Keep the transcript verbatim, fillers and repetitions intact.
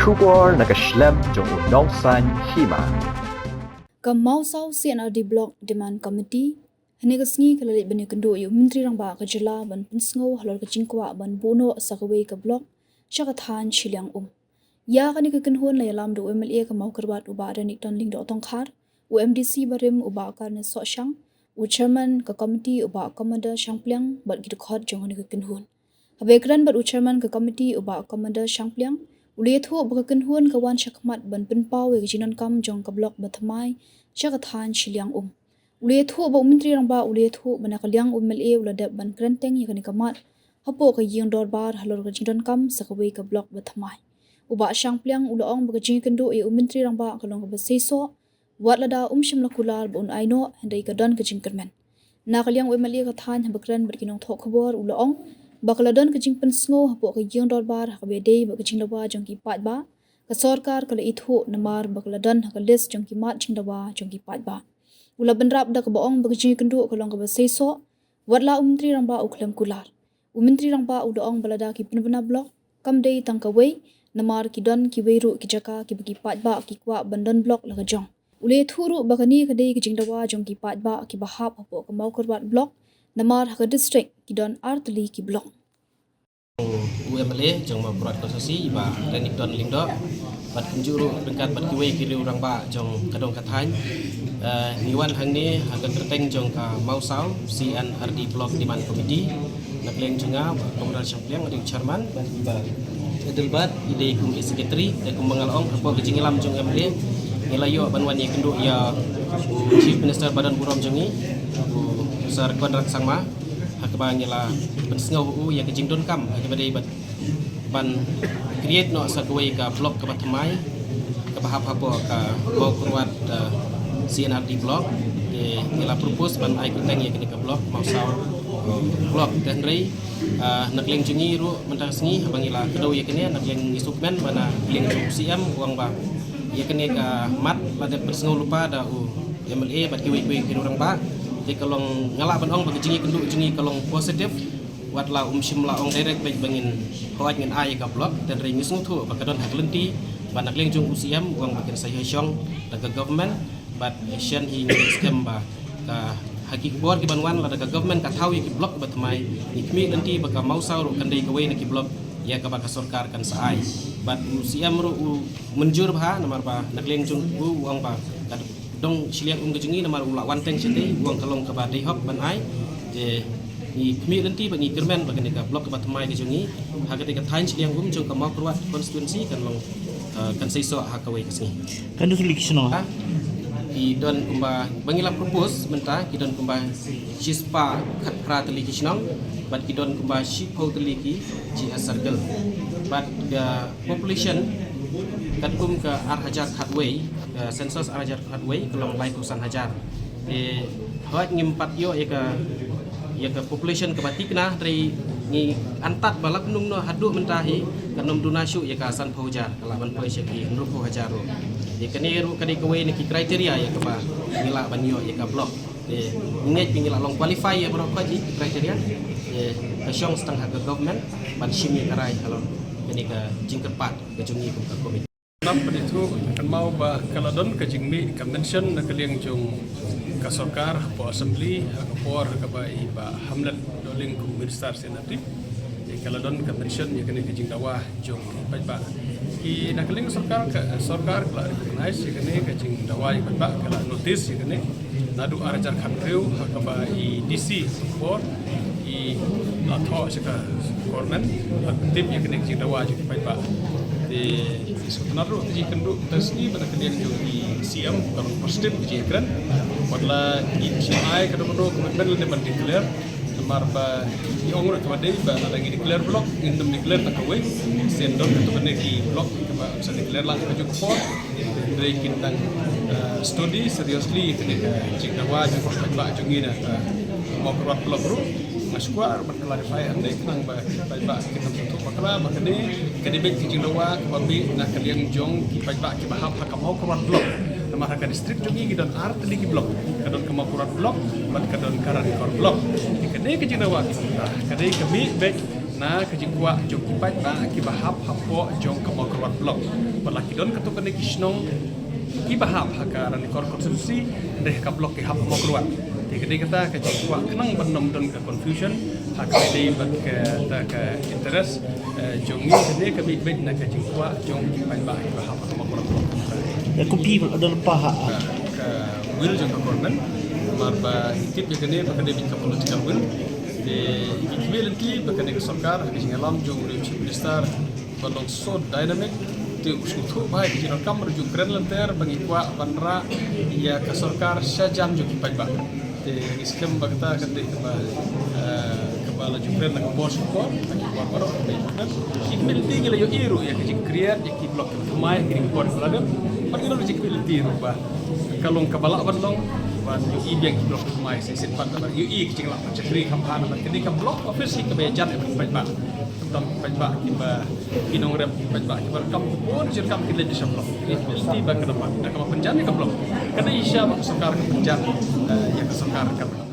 Khubor na ka shlem jong u Nongsaiñ Hima. Ka Mawsaw C and R D Block Demand Committee hynne ka sngi ka la leit ban ïakynduh ïa u Myntri Rangbah ka jylla ban pynsngew halor ka jingkwah ban buh noh sa kawei ka block sha ka thaiñ Shiliang Um. Ïa kane ka kynhun la ïalam da u M L A ka Mawkyrwat u Bah Renikton Lyngdoh Tongkhar, u M D C barim u Bah Karne Sohshang, u Chairman ka Committee u Bah Commander Shangpliang bad ki dkhot jong kane ka kynhun. Haba ïakren bad u Chairman ka Committee u Bah Commander Shangpliang, u la ïathuh ba ka kynhun ka wan shakhmat ban pynpaw ïa ka jingdonkam jong ka block ba thymmai sha ka thaiñ Shiliang Um. U la ïathuh ba u Myntri Rangbah u la ïathuh ba na ka liang u M L A u la dep ban kren teng ïa kane ka mat hapoh ka ïing dorbar halor ka jingdonkam sa kawei ka block ba thymmai. U Bah Shangpliang u la ong ba ka jingïakynduh ïa u Myntri Rangbah ka long kaba seisoh, wat lada um shym la kular ba un ai noh, hynrei ka don ka jingkyrmen. Na ka liang u M L A ka thaiñ haba kren bad ki nongthoh khubor u la ong ba ka la don ka jingpynsngew hapoh ka ïing dorbar ha kaba ïadei bad ka jingdawa jong ki paidbah, ka sorkar ka la ithuh namar ba ka la don ha ka list jong ki mat jingdawa jong ki paidbah. U la bynrap da kaba ong ba ka jingïakynduh ka long kaba seisoh, wat la u Myntri Rangbah u khlem kular. U Myntri Rangbah u la ong ba lada ki pynbna block, kam dei tang kawei, namar ki don kiwei ruh ki jaka kiba ki paidbah ki kwah ban don block la ka jong. U la ïathuh ruh ba kane ka dei ka jingdawa jong ki paidbah kiba hap hapoh ka Mawkyrwat block, namar ha ka district ki don ar tylli ki block. U M L A jong Mawkyrwat Constituency i Bah Renikton Lyngdoh, bad kumjuh ruh ryngkat bad kiwei ki riew rangbah jong ka dong ka thaiñ. Eh, ngi wan hangne ha ka kyrteng jong ka Mawsaw C and R D Block Demand Committee. Na ka liang jong nga, Bah Comrade Shangpliang, u dei u Chairman, bad i Bah Adelbert i dei kum i Secretary. Te kumba nga la ong, hapoh ka jingïalam jong u M L A, ngi la ïoh ban wan ïakynduh ïa u Chief Minister ba don burom jong ngi, u Sir Conrad Sangma, ha kaba ngi la pynsngew u ïa ka jingdonkam ha kaba dei ban, ban create noh sa kawei ka block kaba thymmai kaba hap hapoh ka Mawkyrwat, eh, C and R D Block. Te ngi la propose ban ai kyrteng ïa kane ka block Mawsaw, eh, Block. Te hynrei, eh, na ka liang jong ngi ruh mynta ka sngi haba ngi la kdew ïa kane, na ka liang ngi sngewkmen ba na ka liang jong u C M u ong ba ïa kane ka mat la dep pynsngew lypa da u M L A bad kiwei kiwei ki riew rangbah. Te ka long, nga lah ban ong ba ka jingïakynduh jong ngi ka long positive. Wat la um shym la ong direct beit ba ngin hooid ngin ai ïa ka block, te hynrei ngi sngewthuh ba ka don ha ka lynti ba na ka liang jong u C M u ong ba kin sa ïashong da ka government, bad shen hi ngi skhem ba ka ha ki khubor ki ban wan lada ka government ka thaw ïa ki block ba thymmai, ngi khmih lynti ba ka Mawsaw ruh kan dei kawei na ki block ïa kaba ka sorkar kan sa ai. Bad u C M ruh u mynjur bha namar ba na ka liang jong u u ong ba ka dong Shiliang Um ka jong ngi namar u la wan teng shatei, u ong ka long kaba dei hok ban ai. Te ngi khmih lynti ba ngi kyrmen ba kane ka block kaba thymmai ka jong ngi ha katei ka thaiñ Shiliang Um jong ka Mawkyrwat Constituency kan long, eh, kan seisoh ha kawei ka sngi. Kan don tylli ki shnong? Ha? Ki don kumba, ba ngi la propose mynta, ki don kumba shispah khatphra tylli ki shnong, bad ki don kumba shiphew tylli ki G S circle. Bad ka population katkum ka ar hajar khatwei, ka census ar hajar khatwei, ka long laiphew san hajar. Te hooid ngim pat ïoh ïa ka, ïa ka population kaba thikna, hynrei ngi antad ba la kumno kumno haduh mynta hi kan ym duna shuh ïa ka sanphew hajar, ka lah ban poi sha ki hynriewphew hajar ruh. Te kane ruh ka dei kawei na ki criteria ïa kaba ngi lah ban ïoh ïa ka block. Te ngi ngeit ba ngi lah long qualify ïa baroh kawei ki criteria. Te ka shong tang ha ka government ban shim ïa ka rai halor kane ka jingkyrpad ka jong ngi kum ka komiti. Nap pynithuh kynmaw ba ka la don ka jingmih ka mention na ka liang jong ka sorkar hapoh assembly ha ka por ha kaba i Bah Hamlet Dohling kum minister C and R D. Ka la don ka mention ïa kane ka jingdawa jong ki paidbah. Ki na ka liang sorkar, ka sorkar ka la recognize ïa kane ka jingdawa ïa ki paidbah, ka la notice ïa kane. Naduh ar hajar khathynriew ha kaba i D C por i la thoh sha ka government, la tip ïa kane ka jingdawa jong ki paidbah. Te i sngewtynnat ruh te jingkynduh te sngi ba na ka liang jong i C M ka long positive ka jingkren. Wat la i C M ai ka dong ka dong commitment lane ban declare. Namar ba i ong ruh kaba dei ba lada ngi declare block, ngin ym declare tang kawei. Shen don katto katne ki block kaba sa declare lang ka jong ka por. Hynrei kin dang, eh, study seriously ïa kane ka jingdawa jong ka paidbah jong ngi na ka Mawkyrwat block ruh. Nga shu kwah ban clarify hangne khnang ba ki paidbah kin ym sngewthuh bakla ba kane ka dei beit ka jingdawa kaba mih na ka liang jong ki paidbah kiba hap ha ka Mawkyrwat block. Namar ha ka district jong ngi ki don ar tylli ki block, ka don ka Mawkyrwat block bad ka don ka Ranikor block. Te kane ka jingdawa ka dei ka mih beit Na ka jingkwah jong ki paidbah kiba hap hapoh jong ka Mawkyrwat Block. Bad la ki don katto katne ki shnong kiba hap ha ka Ranikor Constituency, hynrei ha ka block ki hap Mawkyrwat. Te ka dei kata ka jingkwah khnang ban ym don ka confusion ha ka dei bad kata ka interest, eh, jong ngi, ka dei ka bit bit na ka jingkwah jong ki paidbah kiba hap ha ka Mawkyrwat Block. Ya, kumpi ba don pa ha. Ka, ka will jong ka government, namar ba i tip ïa kane ba ka dei bit ka political will. Te i khmih lynti ba kane ka sorkar, ka jingïalam jong u Chief Minister ba long so dynamic, te u sngewthuh ba ka jingdonkam ruh jong kren lynter ba ngi kwah ban rah ïa ka sorkar sha jan jong ki paidbah. Te ngi skhem ba kata ka dei kaba, eh, kaba la ju kren na ka por sha ka por, na ki por baroh kaba ju kren. I khmih lynti ngi la ïohi ruh ïa ka jingkriat ïa ki block kiba thymmai, ki ring ki por kiba la dep. Bad ngi la ju khmih lynti ruh ba ka long kaba lah ban long, ban ïohi biang ki block kiba thymmai shisien pat, ban ïohi ki jingleh ban shakri kham bha, ban kane ka block office hi kaba ïajan ïa ki paidbah. Tam paidbah kiba, ki nongrep paidbah kiba kam bun jingkam ki leit sha block. Ki lynti ba ka dapat, da kaba pynjan ïa ka block. Ka dei shisha ba ka sorkar ka pynjan, eh, ïa ka sorkar ka